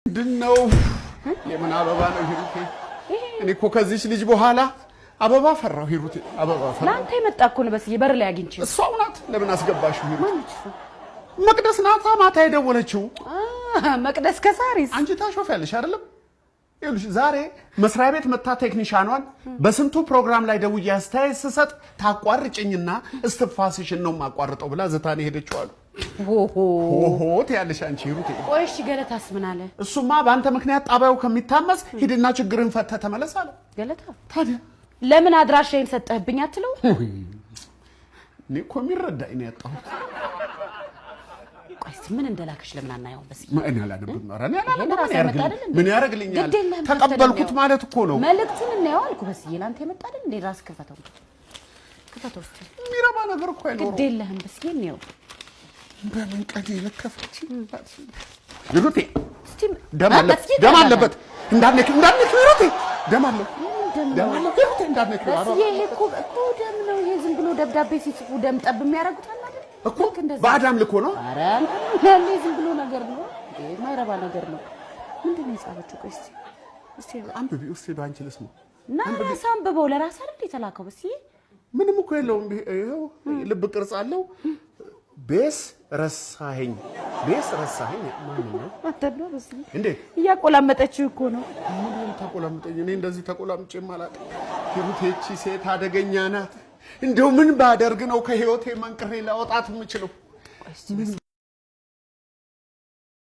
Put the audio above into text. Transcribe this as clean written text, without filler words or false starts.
ምንድን ነው? የምን አበባ ነው ሂሩቴ? እኔ እኮ ከዚች ልጅ በኋላ አበባ ፈራሁ ሂሩቴ፣ አበባ ፈራሁ። ለአንተ የመጣ እኮ ነው በስዬ፣ በር ላይ አግኝቼው። እሷው ናት። ለምን አስገባሽው ሂሩቴ? ማነች እሷ? መቅደስ ናታ ማታ የደወለችው። መቅደስ ከሳሪስ። አንቺ ታሾፊያለሽ አይደለም? ይኸውልሽ ዛሬ መስሪያ ቤት መታ ቴክኒሻኗን በስንቱ ፕሮግራም ላይ ደውዬ አስተያየት ስሰጥ ታቋርጭኝና እስትንፋስሽን ነው የማቋርጠው ብላ ዝታን የሄደችው አሉ። ሆሆ። ሆሆ ትያለሽ አንቺ ሂሩቴ። ቆይ እሺ፣ ገለታስ ምን አለ? እሱማ በአንተ ምክንያት ጣቢያው ከሚታመስ ሂድና ችግርን ፈተህ ተመለስ አለ። ገለታ ታዲያ ለምን አድራሻዬን ሰጠህብኝ አትለው? እኔ እኮ የሚረዳኝ ነው ያጣሁት። ቆይ እስኪ ምን እንደላከች ለምን አናየውም? በስዬ። እኔ አላነብም። ኧረ እኔ አላነብም። ይሄን ራስህ ምን ያመጣ አይደል እንዴ? ምን ያደርግልኛል? ግድ የለህም፣ ከፍተህ ተቀበልኩት እናየው። ማለት እኮ ነው። መልእክቱን እናየው አልኩህ በስዬ። ለአንተ የመጣ አይደል እንዴ? ራስህ ክፈተው፣ ክፈተው እስኪ። የሚረባ ነገር እኮ አይኖረውም። ግድ የለህም በስዬ፣ እንየው። በምን ቀን የለከፈች ሂሩቴ። እስኪ ደም አለበት፣ በስዬ ደም ተረጋጋ። አለበት። እንዳትነኪው፣ እንዳትነኪው ሂሩቴ፣ ደም አለው፣ ደም ደም ነው? አለው ሂሩቴ፣ እንዳትነኪው። በስዬ፣ ይሄ እኮ ደም ነው። ይሄ ዝም ብሎ ደብዳቤ ሲጽፉ ደም ጠብ የሚያደርጉት አለ አይደል? እኮ ልክ እንደዛ። በአዳም ልኮ ነው። ኧረ ያለ ዝም ብሎ ነገር ነው። ይሄ የማይረባ ነገር ነው። ምንድን ነው የጻፈችው? ቆይ እስኪ እስኪ። አንብቢ እስኪ፣ በአንቺ ልስማ። እና ራስህ አንብበው። ለራስህ አይደል የተላከው በስዬ? ምንም እኮ የለውም። ይኸው ልብ ቅርጽ አለው። ቤስ ረሳኸኝ፣ ቤስ ረሳኸኝ። ማን ነው? አንተ ነው በስዬ። እንዴት? እያቆላመጠችው እኮ ነው። ምንም ተቆላምጠኝ። እኔ እንደዚህ ተቆላምጬም አላውቅም። ሂሩቴ፣ ይህቺ ሴት አደገኛ ናት። እንደው ምን ባደርግ ነው ከህይወቴ መንቅሬ ላወጣት የምችለው? ቆይ እስኪ በስዬ።